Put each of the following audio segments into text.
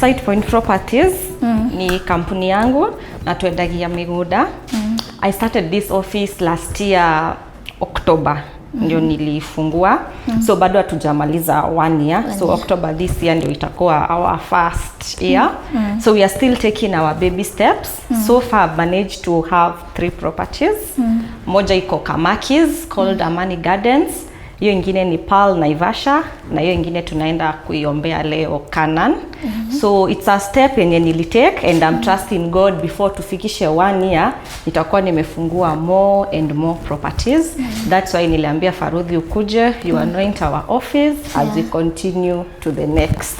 Site Point Properties ni kampuni yangu na twendagia migunda. I started this office last year October ndio nilifungua, so bado hatujamaliza one year. So October this year ndio itakuwa our first year, so we are still taking our baby steps. So far I've managed to have three properties. Moja iko Kamakis, called Amani Gardens. Hiyo ingine ni Pearl Naivasha, na hiyo ingine tunaenda kuiombea leo Canaan. So it's a step yenye nilitake and I'm trusting God before tufikishe one year nitakuwa nimefungua more and more properties. That's why niliambia Farudhi ukuje you anoint our office as we continue to the next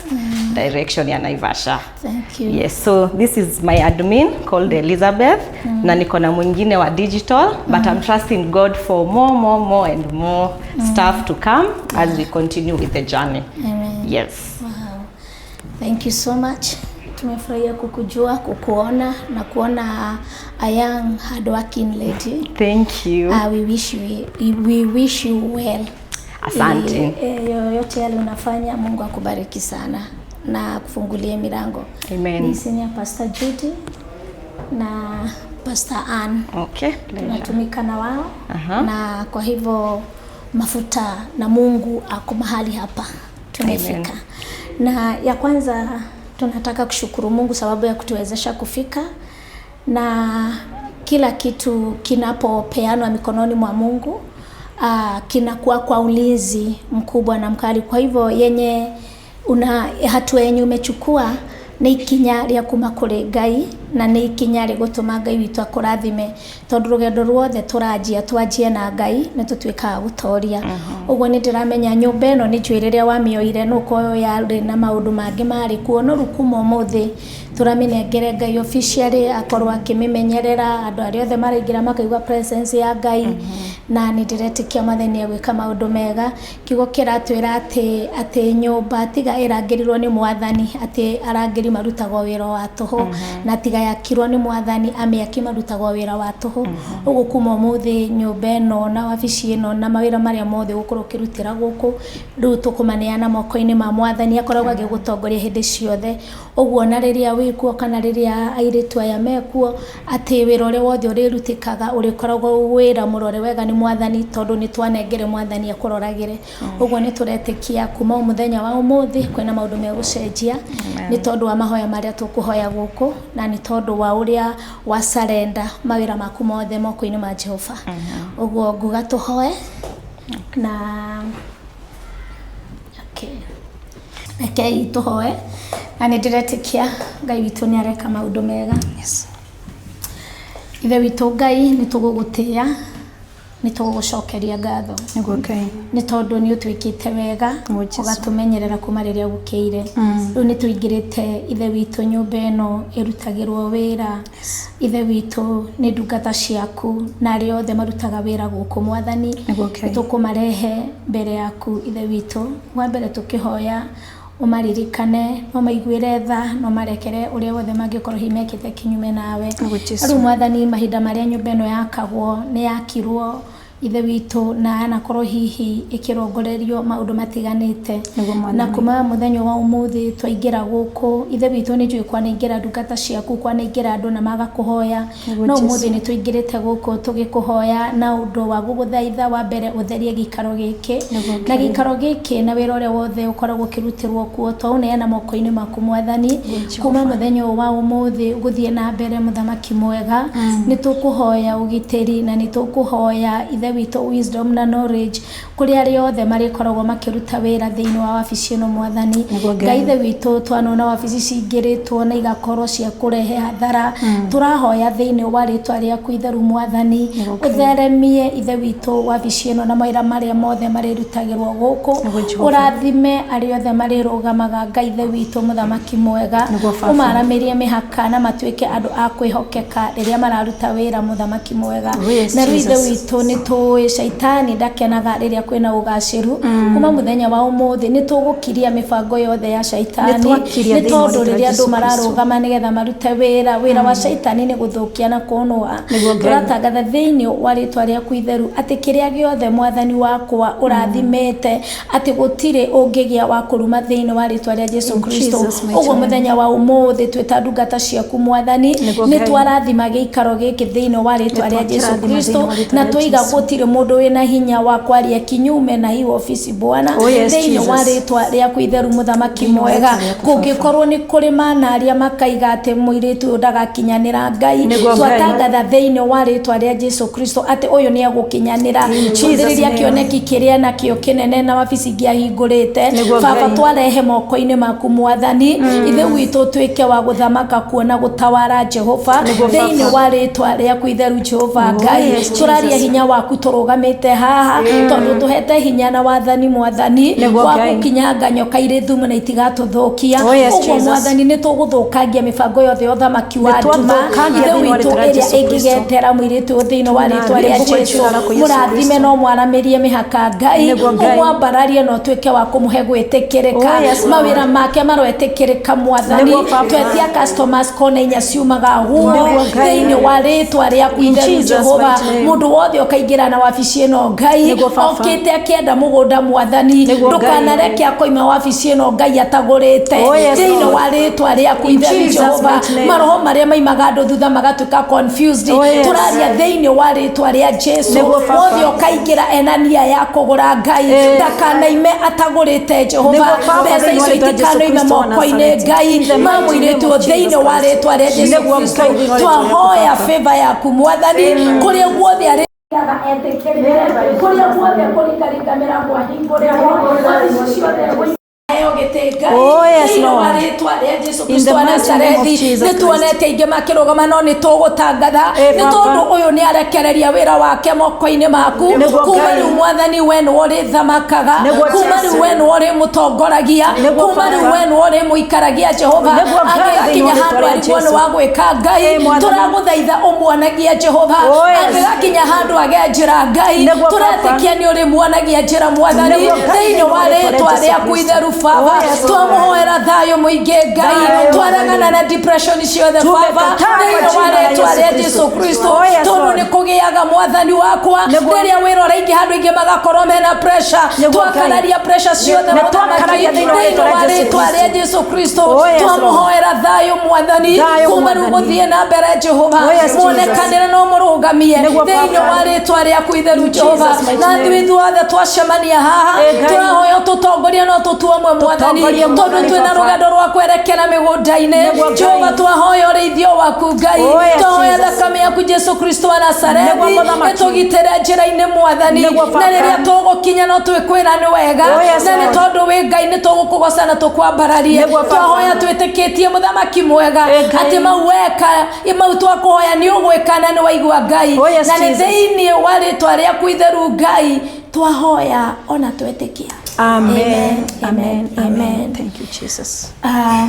direction ya Naivasha. Thank you. Yes, so this is my admin called Elizabeth, na niko na mwingine wa digital, but I'm trusting God for more, more, more and more staff to come as we continue with the journey. Amen. Yes. Wow. Thank you so much. Tumefurahia kukujua, kukuona na kuona a young hardworking lady. Thank you. We wish you well. Asante. Yoyote yale unafanya, Mungu akubariki sana na kufungulie milango. Amen. Ni Senior Pastor Judy na Pastor Ann. Okay, pleasure. Tunatumika na wao na kwa hivyo mafuta na Mungu ako mahali hapa tumefika. Na ya kwanza tunataka kushukuru Mungu sababu ya kutuwezesha kufika, na kila kitu kinapopeanwa mikononi mwa Mungu kinakuwa kwa ulinzi mkubwa na mkali. Kwa hivyo yenye una hatua yenye umechukua nĩ ikinya rĩa kuma kũrĩ Ngai na nĩ ikinya rĩgũtũma Ngai witũ akũrathime, tondũ rũgendo ruothe tũranjia twanjie na Ngai nĩ tũtuĩkaga gũtoria. Ũguo nĩ ndĩramenya nyũmba ĩno nĩ njũĩ rĩrĩa wamĩoire no ũkorwo yarĩ na maũndũ mangĩ marĩ kuo, no rĩu kuma ũmũthĩ tũramĩnengere Ngai officially akorwo akĩmĩmenyerera, andũ arĩa othe maraingĩra makaigua presence ya Ngai, na nĩ ndĩretĩkia Mwathani egwĩka maũndũ mega. Kiugo kĩratwĩra atĩ nyũmba tiga ĩrangĩrirwo nĩ Mwathani, atĩ arangĩri marutagwo wĩra wa tũhũ, na tiga yakirwo nĩ Mwathani, amĩaki marutagwo wĩra wa tũhũ. Ũguo kuma ũmũthĩ nyũmba ĩno na wabici ĩno na mawĩra marĩa mothe ũgũkorwo ũkĩrutĩra gũkũ, rĩu tũkũmaneana moko-inĩ ma Mwathani akoragwo agĩgũtongoria hĩndĩ ciothe. Ũguo na rĩrĩa wĩkuo kana rĩrĩa airĩtu aya mekuo, atĩ wĩra ũrĩa wothe ũrĩrutĩkaga ũrĩkoragwo wĩra mũrore wega nĩ Mwathani, tondũ nĩ twanengere Mwathani akũroragĩre. Ũguo nĩ tũretĩkia kuma mũthenya wa ũmũthĩ kwĩna maũndũ megũcenjia nĩ tondũ wa mahoya marĩa tũkũhoya gũkũ na nĩ tondũ wa ũrĩa wa surrender mawĩra maku mothe moko-inĩ ma Jehova. Ũguo nguga tũhoe na okay. Rekei tũhoe, na nĩ ndĩretĩkia Ngai witũ nĩ areka maũndũ mega. Yes. Ithe witũ Ngai, nĩ tũgũgũtĩĩa, nĩ tũgũgũcokeria ngatho Nĩguo Ngai. nĩ tondũ nĩ ũtwĩkĩte wega, Nĩguo Jesũ. ũgatũmenyerera kuma rĩrĩa gũkĩire. Rĩu nĩ tũingĩrĩte, Ithe witũ, nyũmba ĩno ĩrutagĩrwo wĩra. Ithe witũ, nĩ ndungata ciaku na arĩa othe marutaga wĩra gũkũ, Mwathani, Nĩguo Ngai. nĩ tũkũmarehe mbere yaku, Ithe witũ. Wa mbere tũkĩhoya ũmaririkane, ũmaiguĩre tha na ũmarekere ũrĩa wothe mangĩkorwo hihi mekĩte kinyume nawe. Nĩguo Jesũ. Rĩu Mwathani, mahinda marĩa nyũmba ĩno yakagwo, nĩ yakirwo, Ithe witũ, na yanakorwo hihi ĩkĩrongorerio maũndũ matiganĩte. Nĩguo Mwathani. Na kuma mũthenya wa ũmũthĩ twaingĩra gũkũ, Ithe witũ, nĩ njũĩ kwanaingĩra ndungata ciaku, kwanaingĩra andũ na maga kũhoya, Nĩguo no Jesũ. ũmũthĩ nĩ tũingĩrĩte gũkũ tũgĩkũhoya na ũndũ wa gũgũthaitha wa mbere ũtherie gĩikaro gĩkĩ Nĩguo na Ngai. gĩikaro gĩkĩ na wĩra ũrĩa wothe ũkoragwo ũkĩrutĩrwo kuo twaũneana moko-inĩ maku, Mwathani. Jehova. Kuma mũthenya ũyũ wa ũmũthĩ gũthiĩ na mbere, Mũthamaki mwega, nĩ tũkũhoya ũgitĩri na nĩ tũkũhoya, Ithe witũ, wisdom na knowledge kũrĩ arĩa othe marĩkoragwo makĩruta wĩra thĩinĩ wa wabici ĩno, Mwathani. Nĩguo Ngai. Ngai Ithe witũ, twanona wabici cingĩrĩtwo na igakorwo cia kũrehe hathara, tũrahoya thĩinĩ wa rĩtwa rĩaku itheru, Mwathani, Nĩguo Ngai. ũtheremie, Ithe witũ, wabici ĩno na mawĩra marĩa mothe marĩrutagĩrwo gũkũ. Nĩguo Jehova. Ũrathime arĩa othe marĩrũgamaga, Ngai Ithe witũ, Mũthamaki mwega. Nĩguo Baba. Ũmaramĩrie mĩhaka na matuĩke andũ a kwĩhokeka rĩrĩa mararuta wĩra, Mũthamaki mwega. Yes, Na rĩu, Ithe Jesus. witũ, nĩ tũ Tũĩ caitani ndakenaga rĩrĩa kwĩna ũgacĩru. Kuma mũthenya wa ũmũthĩ nĩ tũgũkiria mĩbango yothe ya caitani, Nĩ twakiria nĩ thĩinĩ wa tondũ rĩĩtwa rĩa rĩrĩa andũ Jesũ Kristo. Mararũgama nĩgetha marute wĩra, wĩra wa caitani nĩ gũthũkia na kũnũa. Nĩguo Ngai. Tũratangatha thĩinĩ wa rĩtwa rĩaku itheru atĩ kĩrĩa gĩothe Mwathani wakwa ũrathimĩte, atĩ gũtirĩ ũngĩgĩa wa kũruma thĩinĩ wa rĩtwa rĩa Jesu In Kristo. Jesus' mighty Ũguo name. Mũthenya wa ũmũthĩ twĩta ndungata ciaku, Mwathani, Nĩguo nĩ Ngai. twarathima gĩikaro gĩkĩ thĩinĩ wa rĩtwa rĩa Jesu Nĩtwakĩrathima Kristo, thĩinĩ wa rĩĩtwa na rĩa twaiga Jesu. gũtirĩ mũndũ wĩna hinya wa kwaria kinyume na hii ofici, Bwana, Oh yes, thĩinĩ wa Jesus. rĩtwa rĩaku itheru, Mũthamaki Thĩinĩ wa mwega. rĩĩtwa rĩaku, Baba. Kũngĩkorwo nĩ kũrĩ mana arĩa makaiga atĩ mũirĩtu ũyũ ndagakinyanĩra, Ngai, Nĩguo Ngai. twatangatha thĩinĩ wa rĩtwa rĩa Jesu Kristo atĩ ũyũ nĩ egũkinyanĩra. Jesus' Tũthĩrĩria name. kĩoneki kĩrĩa nakĩo kĩnene na wabici ingĩ ahingũrĩte. Nĩguo Baba, Ngai. twarehe moko-inĩ maku, Mwathani Ithe witũ, tuĩke wa gũthamaka kuona gũtawara, Jehova, Nĩguo thĩinĩ Baba. wa rĩtwa rĩaku itheru, Jehova Oh, Ngai. yes, Tũraria Jesus. hinya waku tũrũgamĩte haha, tondũ tũhete hinya na wathani, Mwathani, Nĩguo wa Ngai. gũkinyanga nyoka irĩ thumu na itigatũthũkia. Oh, yes, Ũguo Jesus. Mwathani, nĩ tũgũthũkangia mĩbango yothe ya ũthamaki wa Nĩ nduma, twathũkangia Ithe thĩinĩ wa witũ, rĩĩtwa rĩa ĩrĩa Jesũ Kristo. ĩngĩgendera mũirĩtu ũyũ thĩinĩ wa rĩtwa rĩa Tunarĩmbũka Jesu. jina lako Yesu Mũrathime Kristo. no mwaramĩrie mĩhaka, Ngai. Nĩguo Ngai. Ũmwambararie na ũtuĩke wa kũmũhe gwĩtĩkĩrĩka. Oh, yes, Lord. Mawĩra make maroetĩkĩrĩka, Mwathani. Nĩguo Baba. Twetia customers kona inya ciumaga huo Nĩguo Ngai. thĩinĩ wa rĩtwa rĩaku In itheru, Jesus' Jehova. Mighty name. Mũndũ wothe ũkaingĩra na wabici ĩno, Ngai, Nĩguo Baba. okĩte akĩenda mũgũnda, Mwathani, Nĩguo Ngai. ndũkanareke akoima wabici ĩno, Ngai, atagũrĩte Oh, yes, thĩinĩ Lord. wa rĩtwa rĩaku In itheru, Jesus' Jehova. Mighty name. Maroho marĩa maimaga andũ thutha magatuĩka confused, Oh, yes. tũraria thĩinĩ wa rĩtwa rĩa Jesu. Nĩguo Baba. Wothe ũkaingĩra ena nia ya kũgũra, Ngai, ndakanaime atagũrĩte, Jehova. Nĩguo Baba, Mbeca thĩinĩ wa icio rĩĩtwa rĩa Jesũ itikanaime Kristo wa moko-inĩ, Nazareti. Ngai, In the ma mighty name mũirĩtu of thĩinĩ Jesus wa Christ. rĩtwa rĩa Jesu Nĩguo Kristo. Ngai, thĩinĩ wa rĩĩtwa rĩaku, Twahoya Baba. favor yaku, Mwathani, kũrĩa guothe arĩ etĩkĩrĩke, kũrĩa guothe kũringaringa mĩrango ahingũrĩrwo, wabici ciothe heo gĩtĩ, Ngai, Oh, yes, thĩinĩ wa Lord. rĩtwa rĩa Jesu In Kristo the wa mighty name of Nazarethi. Jesus Nĩ tuonete aingĩ makĩrũgama, no nĩ tũgũtangatha Eh, nĩ Baba. tondũ ũyũ nĩ arekereria wĩra wake moko-inĩ maku. Nĩguo Kuma Ngai. rĩu, Mwathani, we nĩwe ũrĩthamakaga. Nĩguo Kuma Jesu. rĩu we nĩwe ũrĩmũtongoragia. Nĩguo Kuma rĩu Baba. we nĩwe ũrĩmũikaragia, Jehova. Nĩguo Ngai, Angĩgakinya thĩinĩ wa handũ rĩĩtwa rĩa arigwo nĩ Jesu. wa gwĩka, Ngai, Eh, Mwathani. tũragũthaitha ũmuonagie, Jehova. Oh, yes. Angĩgakinya handũ age njĩra, Ngai, Nĩguo Baba. tũretĩkia nĩ ũrĩmuonagia njĩra, Mwathani, Nĩguo Ngai, thĩinĩ wa thĩinĩ wa rĩĩtwa rĩtwa rĩa Jesu rĩaku Kristo. itheru, Baba. Oh, yes, Lord. Twamũhoera thayũ mũingĩ, Ngai. Thayũ, Twaregana Mwathani. na depression ciothe, Baba, Tumekataa kwa thĩinĩ wa jina la rĩtwa Yesu rĩa Kristo. Jesu Kristo. Oh, yes, Tondũ Lord. nĩ kũgĩaga, Mwathani wakwa, Nĩguo. rĩrĩa wĩra ũraingĩ handũ aingĩ magakorwo mena pressure. Nĩguo, Twakararia pressure ciothe, Nĩ Mũthamaki, twakararia thĩinĩ wa thĩinĩ rĩĩtwa wa rĩa Jesu rĩtwa rĩa Kristo. Jesu Kristo. Oh, yes, Lord. Twamũhoera thayũ, Mwathani, Thayũ, kuma rĩu Mwathani. gũthiĩ na mbere, Jehova, Oh, yes, Jesus. muonekanĩre no mũrũgamie Nĩguo, thĩinĩ Baba. wa rĩtwa rĩaku itheru, In Jehova. Jesus' mighty Na name. ithuĩ ithuothe twacemania haha, Eh, Ngai. tũrahoya tũtongorie no tũtue ũmwe, Mwathani, Tũtongorie, tondũ Mwathani, twĩna Baba. rũgendo rwa kwerekera mĩgũnda-inĩ. Nĩguo, Ngai. Jehova, twahoya ũrĩithio waku, Ngai. Oh, yes, Twahoya Jesus. thakame yaku, Jesu Kristo wa Nazarethi, Nĩguo, Mũthamaki. ĩtũgitĩre njĩra-inĩ, Mwathani. Nĩguo, Na Baba. rĩrĩa tũgũkinya no twĩkwĩra nĩ wega, Oh, yes, na nĩ Lord. tondũ wĩ Ngai nĩ tũgũkũgoca na tũkwambararie. Nĩguo, Baba. Twahoya twĩtĩkĩtie, Mũthamaki mwega, Eh, Ngai. atĩ mau weka mau twakũhoya nĩ ũgwĩka na nĩ waigua, Ngai. Oh, yes, Na nĩ Jesus. thĩinĩ wa rĩtwa rĩaku itheru, Ngai, twahoya ona twetĩkia. Amen. Amen. Amen. Amen. Thank you, Jesus. Ah,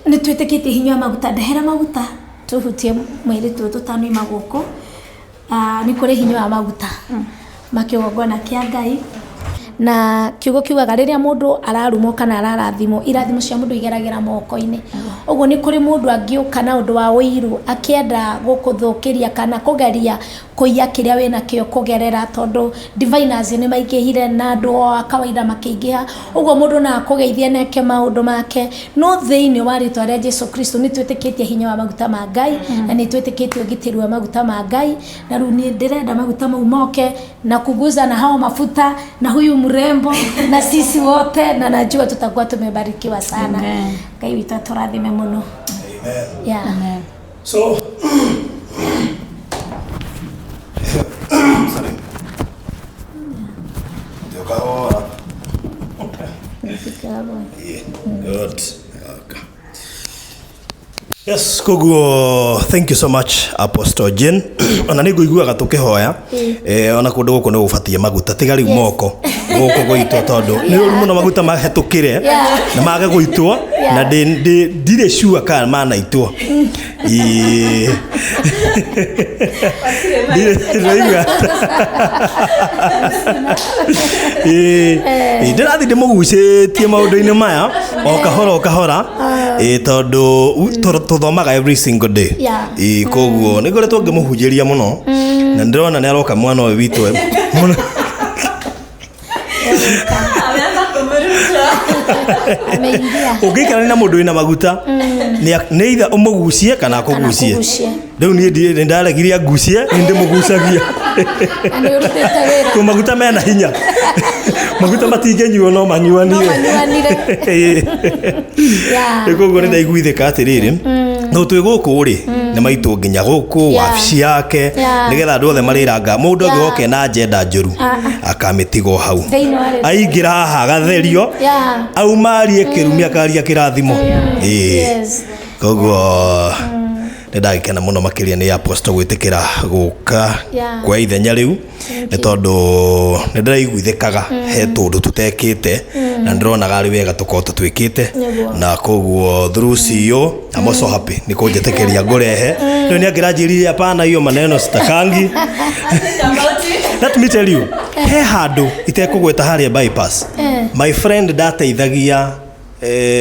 nĩ twĩtĩkĩtie hinya wa maguta. Ndehera maguta tũhutie mwĩrĩ tũ tũtanoima gũkũ. Ah, nĩ kũrĩ hinya wa maguta ma kĩgongona kĩa Ngai, na kiugo kiugaga rĩrĩa mũndũ ararumwo kana ararathimwo, irathimo cia mũndũ igeragĩra moko-inĩ. Ũguo nĩ kũrĩ mũndũ angĩũka na ũndũ wa ũiru akĩenda gũkũthũkĩria kana kũgeria kũiya kĩrĩa wĩnakĩo kũgerera, tondũ diviners nĩ maingĩhire na andũ o a kawaida makĩingĩha. Ũguo mũndũ no akũgeithie na eke maũndũ make, no thĩinĩ wa rĩtwa rĩa Jesu Kristo nĩ twĩtĩkĩtie hinya wa maguta ma Ngai, na nĩ twĩtĩkĩtie ũgitĩri wa maguta ma Ngai. Na rĩu niĩ ndĩrenda maguta mau moke na kuguza na hao mafuta na huyu mrembo na sisi wote, na najua tutakuwa tumebarikiwa sana. Amen. Ngai witũ atũrathime mũno. Amen. Yeah. Amen. So, sorry. Ndio kahora. Yeah, good. Okay. Yes, koguo thank you so much, Apostle Jane. Ona nĩ ngũiguaga tũkĩhoya, ona kũndũ gũkũ nĩ gũbatiĩ maguta, tiga rĩu moko gũkũ gũitwo, tondũ nĩ ũru mũno maguta mahĩtũkĩre na mage gũitwo, na ndirĩ sure kana manaitwo. Ĩĩ. Ndirĩ ndĩraigua. Ĩĩ. Ĩĩ, ndĩrathiĩ ndĩmũgucĩtie maũndũ-inĩ maya o kahora o kahora, ĩĩ, tondũ tũthomaga every single day. Ĩĩ, koguo nĩ ngoretwo ngĩmũhunjĩria mũno na ndĩrona nĩ aroka mwana ũyũ witũ mũno. Ameanza kumrusha. Ameingia. Ũngĩikarania na mũndũ wĩna maguta, nĩ either ũmũgucie kana akũgucie. Akũgucie. Rĩu niĩ nĩ ndaregirie angucie, nĩ ndĩmũgucagia. Na nĩ ũrutĩte wĩra. Kũ maguta mena hinya, maguta matingĩnyuo no manyuanire. No manyuanire. Nĩ koguo nĩ ndaiguithĩka atĩrĩrĩ, no twĩ gũkũ rĩ, nĩ maitũ nginya gũkũ wabici yake, nĩgetha andũ othe marĩranga mũndũ angĩgoka na agenda njũru akamĩtigwo hau. Thĩinĩ wa rĩtwa. Aingĩra haha agatherio, auma arie kĩrumi, akaria kĩrathimo. Ĩĩ. Koguo nĩ ndagĩkena mũno makĩria nĩ Apostle gwĩtĩkĩra gũka kwa ithenya rĩu, nĩ tondũ nĩ ndĩraiguithĩkaga he tũndũ tũtekĩte na ndĩronaga arĩ wega tũkorwo tũtwĩkĩte. Na koguo through CEO, I'm also happy nĩ kũnjĩtĩkĩria ngũrehe. Rĩu nĩ angĩranjĩrire hapana, hiyo maneno sitakangi. Think about it. Let me tell you, he handũ itekũgweta harĩa bypass, my friend, ndateithagia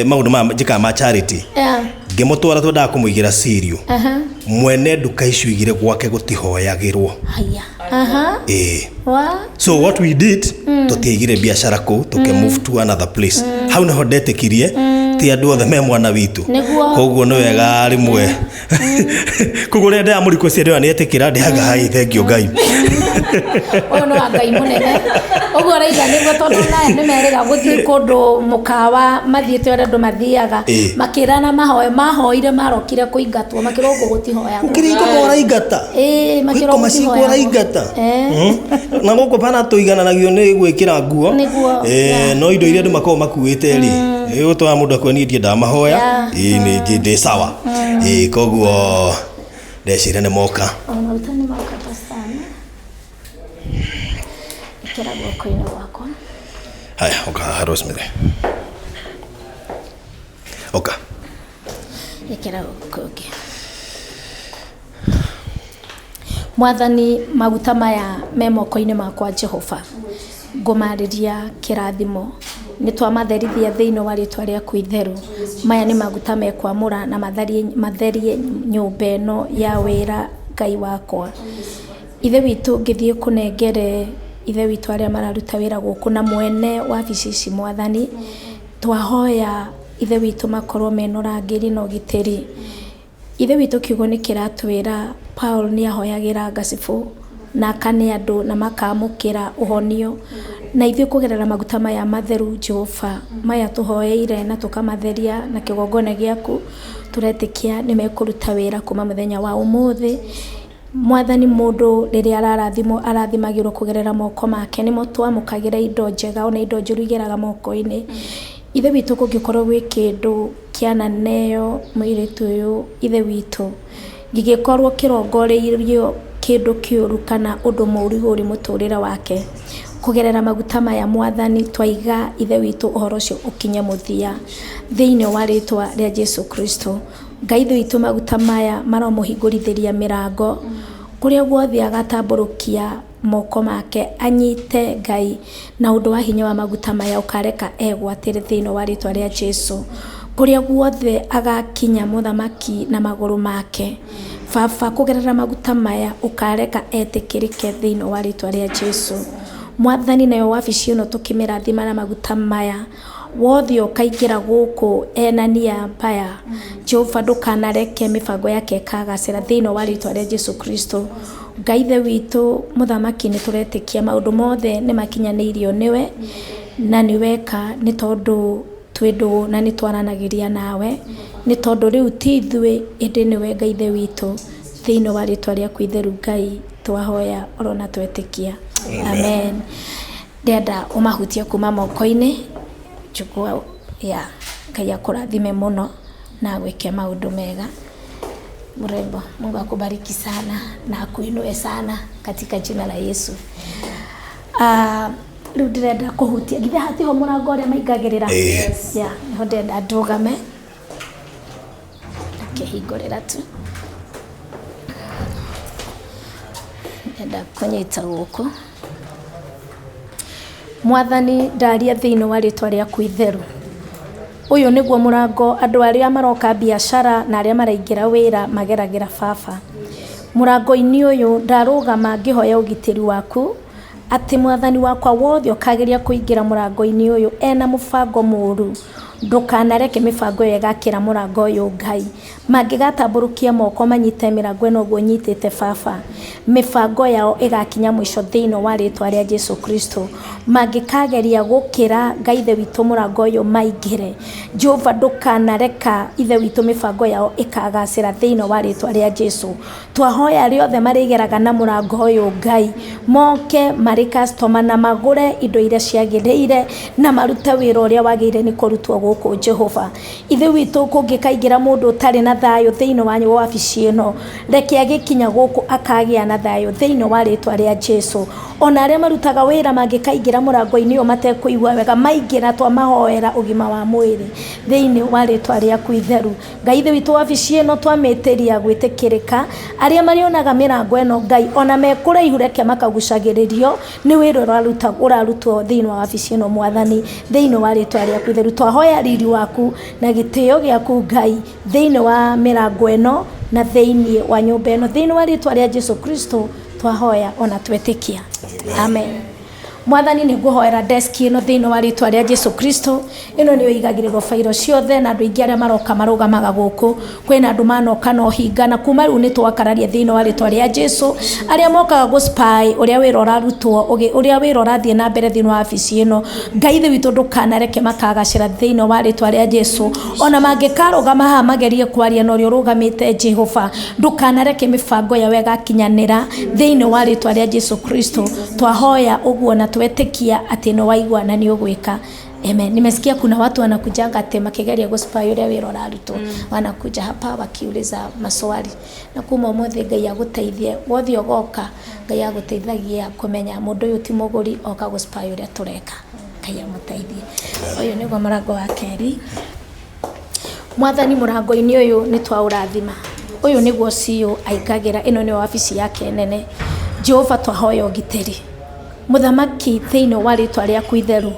maũndũ maya njĩkaga ma charity, ngĩmũtwara twendaga kũmũigĩra cereal. Mwene nduka icio igire gwake gũtihoyagĩrwo. Haya. Aha. Ĩĩ. Wa. So what we did, tũtiaigire biacara kũu, tũkĩ move to another place. Hau nĩho ndetĩkirie ti andũ othe me mwana witũ. Koguo nĩ wega rĩmwe, koguo rĩrĩa ndĩramũrikũcia ndĩrona nĩ etĩkĩra, ndĩhanga hai, thengio Ngai. Ũyũ nĩ wa Ngai mũnene, ũguo ũraiga nĩguo, tondũ naye nĩ merĩga gũthiĩ kũndũ mũkawa mathiĩte ũrĩa andũ mathiaga, makĩrana mahoe, mahoire marokire kũingatwo, makĩrwo gũkũ gũtihoyagwo. Ũkĩrĩ ikoma ũraingata. Ĩĩ, makĩrwo Ikoma cikuo gũtihoyagwo. ũraingata. Na gũkũ bana tũigananagio nĩ gwĩkĩra nguo. Nĩguo, No indo iria andũ makoragwo makuĩte rĩ, gũtwara mũndũ akue, niĩ ndiendaga mahoya. Ĩĩ, nĩ ndĩ sawa. Ĩĩ, koguo ndeciria nĩ moka. O maguta nĩ moka sana, ĩkĩra guoko-inĩ gwakwa. Haya, oka haha, Rosemary, oka. Ĩkĩra guoko ũngĩ. Mwathani, maguta maya me moko-inĩ makwa, Jehova, ngũmarĩria kĩrathimo, nĩ twamatherithia thĩinĩ wa rĩtwa rĩaku itheru. Maya nĩ maguta mekwamũra na matherie nyũmba ĩno ya wĩra. Ngai wakwa, Ithe witũ, ngĩthiĩ kũnengere Ithe witũ arĩa mararuta wĩra gũkũ na mwene wabici ici. Mwathani, twahoya Ithe witũ makorwo mena ũrangĩri na ũgitĩri. Ithe witũ, kiugo nĩ kĩratwĩra Paul nĩ ahoyagĩra ngacibũ na akane andũ na makamũkĩra ũhonio, na ithuĩ kũgerera maguta maya matheru, Jehova, maya tũhoeire na tũkamatheria na kĩgongona gĩaku, tũretĩkia nĩ mekũruta wĩra kuma mũthenya wa ũmũthĩ. Mwathani, mũndũ rĩrĩa ararathimwo arathimagĩrwo kũgerera moko make, nĩmo twamũkagĩra indo njega, ona indo njũru igeraga moko-inĩ. Ithe witũ, kũngĩkorwo gwĩ kĩndũ kĩananeo mũirĩtu ũyũ, Ithe witũ, gĩgĩkorwo kĩrongoreirio kĩndũ kĩũru kana ũndũ mũũru ũrĩ mũtũrĩre wake, kũgerera maguta maya, Mwathani, twaiga Ithe witũ ũhoro ũcio ũkinye mũthia thĩinĩ wa rĩtwa rĩa Jesu Kristo. Ngai Ithe witũ, maguta maya maromũhingũrithĩria mĩrango kũrĩa guothe agatambũrũkia moko make anyite. Ngai, na ũndũ wa hinya wa maguta maya, ũkareka egwatĩre thĩinĩ wa rĩtwa rĩa Jesu. Kũrĩa guothe agakinya, mũthamaki, na magũrũ make, Baba, kũgerera maguta maya ũkareka etĩkĩrĩke thĩinĩ wa rĩtwa rĩa Jesu. Mwathani, nayo wabici ĩno tũkĩmĩrathima na maguta maya, wothe ũkaingĩra gũkũ ena nia mbaya, Jehova, ndũkanareke mĩbango yake ĩkagacĩra thĩinĩ wa rĩtwa rĩa Jesu Kristo. Ngai Ithe witũ, mũthamaki, nĩ tũretĩkia maũndũ mothe nĩ makinyanĩirio nĩwe na nĩ weka, nĩ tondũ twĩ ndũgũ na nĩ twaranagĩria nawe, nĩ tondũ rĩu ti ithuĩ ĩndĩ nĩwe. Ngai Ithe witũ, thĩinĩ wa rĩtwa rĩaku itheru, Ngai, twahoya orona twetĩkia, amen. Ndĩrenda ũmahutie kuma moko-inĩ, chukua ya Ngai akũrathime mũno na agwĩke maũndũ mega. Mrembo, Mungu akubariki sana na akuinue sana katika jina la Yesu. Rĩu ndĩrenda kũhutia githĩ hatiho mũrango ũrĩa maingagĩrĩra? Ĩĩ. Yeah, nĩho ndĩrenda ndũgame akĩhingũrĩra tu, ndĩrenda kũnyita gũkũ. Mwathani, ndaria thĩinĩ wa rĩtwa rĩaku itheru. Ũyũ nĩguo mũrango andũ arĩa maroka biacara na arĩa maraingĩra wĩra mageragĩra baba. Mũrango-inĩ ũyũ ndarũgama ngĩhoya ũgitĩri waku, atĩ mwathani wakwa wothe ũkageria kũingĩra mũrango-inĩ ũyũ ena mũbango mũru, ndũkanareke mĩbango ĩyo ĩgakĩra mũrango ũyũ Ngai. Mangĩgatambũrũkia moko manyite mĩrango ĩno ũguo nyitĩte baba, mĩbango yao ĩgakinya mũico thĩinĩ wa rĩtwa rĩa Jesu Kristo. Mangĩkageria gũkĩra Ngai ithe witũ mũrango ũyũ maingĩre, Jehova ndũkanareka ithe witũ mĩbango yao ĩkagacĩra thĩinĩ wa rĩtwa rĩa Jesu. Twahoya arĩa othe marĩgeraga na mũrango ũyũ Ngai moke marĩ customer na magũre indo iria ciagĩrĩire na marute wĩra ũrĩa wagĩrĩire nĩ kũrutwo gũkũ Jehova. Ithe witũ kũngĩkaingĩra mũndũ ũtarĩ na thayũ thĩinĩ wa wabici ĩno, reke agĩkinya gũkũ akagĩa na thayũ thĩinĩ wa rĩtwa rĩa Jesu. Ona arĩa marutaga wĩra mangĩkaingĩra mũrango-inĩ ũyũ matekũigua wega, maingĩra twamahoera ũgima wa mwĩrĩ thĩinĩ wa rĩtwa rĩaku itheru. Ngai ithe witũ wabici ĩno twamĩtĩria gwĩtĩkĩrĩka, arĩa marĩonaga mĩrango ĩno Ngai ona me kũraihu reke makagucagĩrĩrio nĩ wĩra ũrarutwo thĩinĩ wa wabici ĩno Mwathani, thĩinĩ wa rĩtwa rĩaku itheru. Twahoya riri waku na gĩtĩo gĩaku Ngai thĩinĩ wa mĩrango ĩno na thĩinĩ wa nyũmba ĩno, thĩinĩ wa rĩtwa rĩa Jesu Kristo twahoya ona twetĩkia. Amen. Mwathani nĩ ngũhoera desk ĩno thĩinĩ wa rĩtwa rĩa Jesu Kristo. Ĩno nĩyo ĩigagĩrĩrwo bairo ciothe na andũ aingĩ arĩa maroka marũgamaga gũkũ. Kwĩna andũ manoka na ũhinga, na kuma rĩu nĩ twakararia thĩinĩ wa rĩtwa rĩa Jesu arĩa mokaga gũ spy ũrĩa wĩra ũrarutwo, ũrĩa wĩra ũrathiĩ na mbere thĩinĩ wa wabici ĩno. Ngai ithe witũ ndũkanareke makagacĩra thĩinĩ wa rĩtwa rĩa Jesu. Ona mangĩkarũgama haha magerie kwaria na ũrĩa ũrũgamĩte Jehova, ndũkanareke mĩbango yao ĩgakinyanĩra thĩinĩ wa rĩtwa rĩa Jesu Kristo. Twahoya ũguo na twetĩkia atĩ nĩ waigua na nĩ ũgwĩka. Amen. Nimesikia kuna watu wanakujanga ati makigeria gũspy ũrĩa wĩra ũrarutwo. Wanakuja hapa wakiuliza maswali. Na kuma ũmũthĩ Ngai agũteithie, wothe ũgoka Ngai agũteithagia kũmenya mũndũ ũyũ ti mũgũri oka gũspy ũrĩa tũreka. Ngai amũteithie. Ũyũ nĩguo mũrango wa kerĩ. Mwathani mũrango-inĩ ũyũ nĩ twaũrathima. Ũyũ nĩguo CEO aingagĩra, ĩno nĩyo wabici yake nene. Jehova twahoya ũgitĩri. Mũthamaki thĩinĩ wa rĩtwa rĩaku itheru,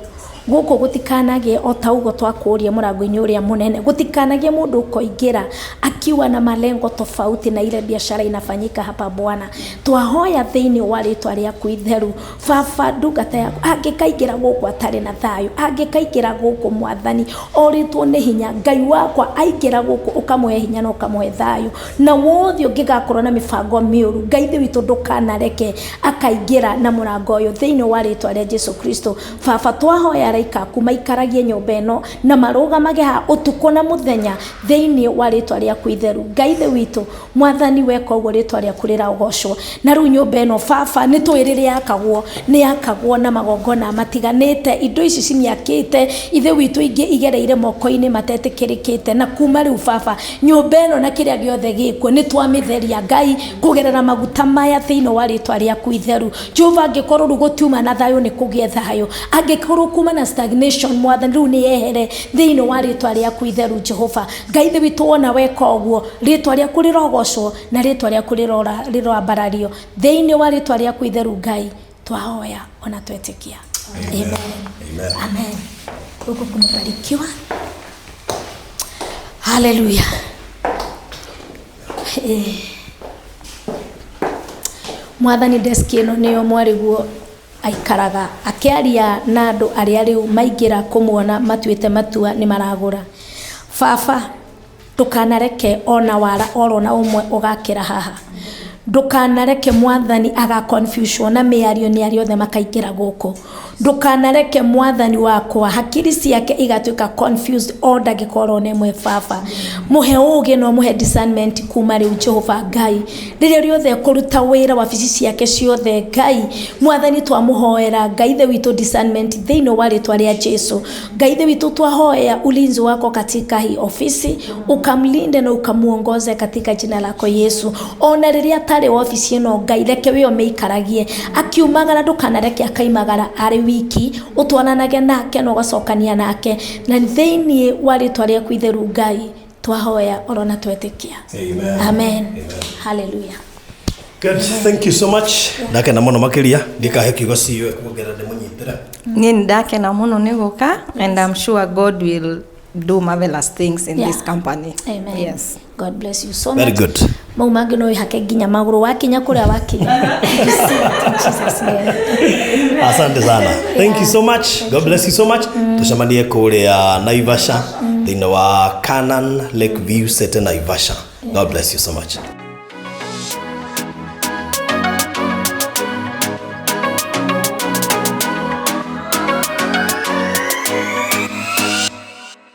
gũkũ gũtikanagie o ta ũguo twakũria mũrango-inĩ ũrĩa mũnene, gũtikanagie mũndũ ũkoingĩra akiwa na malengo tofauti na ile biashara inafanyika hapa Bwana. Twahoya thĩinĩ wa rĩtwa rĩaku itheru, baba ndungata yaku angĩkaingĩra gũkũ atarĩ na thayũ, angĩkaingĩra gũkũ Mwathani orĩtwo nĩ hinya, Ngai wakwa aingĩra gũkũ ũkamũhe hinya na ũkamũhe thayũ, na wothe ũngĩgakorwo na mĩbango mĩũru Ngai ithe witũ ndũkanareke akaingĩra na mũrango ũyũ thĩinĩ wa rĩtwa rĩa Jesu Kristo. Baba twahoya araika aku maikaragie nyũmba ĩno na marũgamage haha ũtukũ na mũthenya thĩinĩ wa rĩtwa rĩaku itheru. Ngai ithe witũ Mwathani weka ũguo rĩtwa rĩaku rĩragocwo. Na rĩu nyũmba ĩno baba nĩ tũĩ rĩrĩa yakagwo, nĩ yakagwo na magongona matiganĩte, indo ici cimiakĩte ithe witũ ingĩ igereire moko-inĩ matetĩkĩrĩkĩte, na kuma rĩu baba nyũmba ĩno na kĩrĩa gĩothe gĩkuo nĩ twamĩtheria Ngai kũgerera maguta maya thĩinĩ wa rĩtwa rĩaku itheru. Jehova angĩkorwo rĩu gũtiuma na thayũ nĩ kũgĩe thayũ, angĩkorwo kuma na stagnation Mwathani rĩu nĩ yehere thĩinĩ wa rĩtwa rĩaku itheru. Jehova Ngai ithe witũ wona weka ũguo rĩtwa rĩaku rĩrogocwo na rĩtwa rĩaku rĩroambarario thĩinĩ wa rĩtwa rĩaku itheru. Ngai twahoya ona twetĩkia. Amen. Amen. Amen. Huku kumebarikiwa. Haleluya. Mwathani deski ĩno nĩyo mwarĩguo aikaraga akĩaria na andũ arĩa rĩu maingĩra kũmuona matuĩte matua nĩ maragũra. Baba ndũkanareke ona wara oro na ũmwe ũgakĩra haha, ndũkanareke Mwathani aga confusion na mĩario nĩ arĩa othe makaingĩra gũkũ. Ndũkanareke mwathani wakwa hakiri ciake igatuĩka confused o ndagĩka oro ĩmwe. Baba, mũhe ũũgĩ na ũmũhe discernment kuma rĩu. Jehova Ngai, rĩrĩa rĩothe ekũruta wĩra wabici ciake ciothe, Ngai mwathani, twamũhoera Ngai Ithe witũ discernment thĩinĩ wa rĩtwa rĩa Jesu. Ngai Ithe witũ, twahoya ulinzi wako katika hii ofisi, ukamlinde na ukamuongoze katika jina lako Yesu. Ona rĩrĩa atarĩ wabici ĩno, Ngai, reke we ũmĩikaragie. Akiumagara, ndũkanareke akaimagara arĩ wiki, ũtwaranage nake na ũgacokania nake, na thĩinĩ wa rĩtwa rĩaku itheru, Ngai, twahoya orona twetĩkia. Amen. Amen. Hallelujah. Good. Thank you so much. Ndakena mũno makĩria. Ndikahe kiugo CEO kuongerera ndĩmũnyitĩre. Niĩ nĩ ndakena mũno nĩ gũka, and I'm sure God will do marvelous things in this company. Amen. Yes. God bless you so Very much. good. Mau mangĩ no wĩhake nginya magũrũ wakinya kũrĩa wakinya. Receive it in Jesus' name. Asante sana. Thank you so much. God bless you so much. Tucemanie kũrĩa Naivasha thĩinĩ wa Canaan Lake View City, Naivasha. God bless you so much.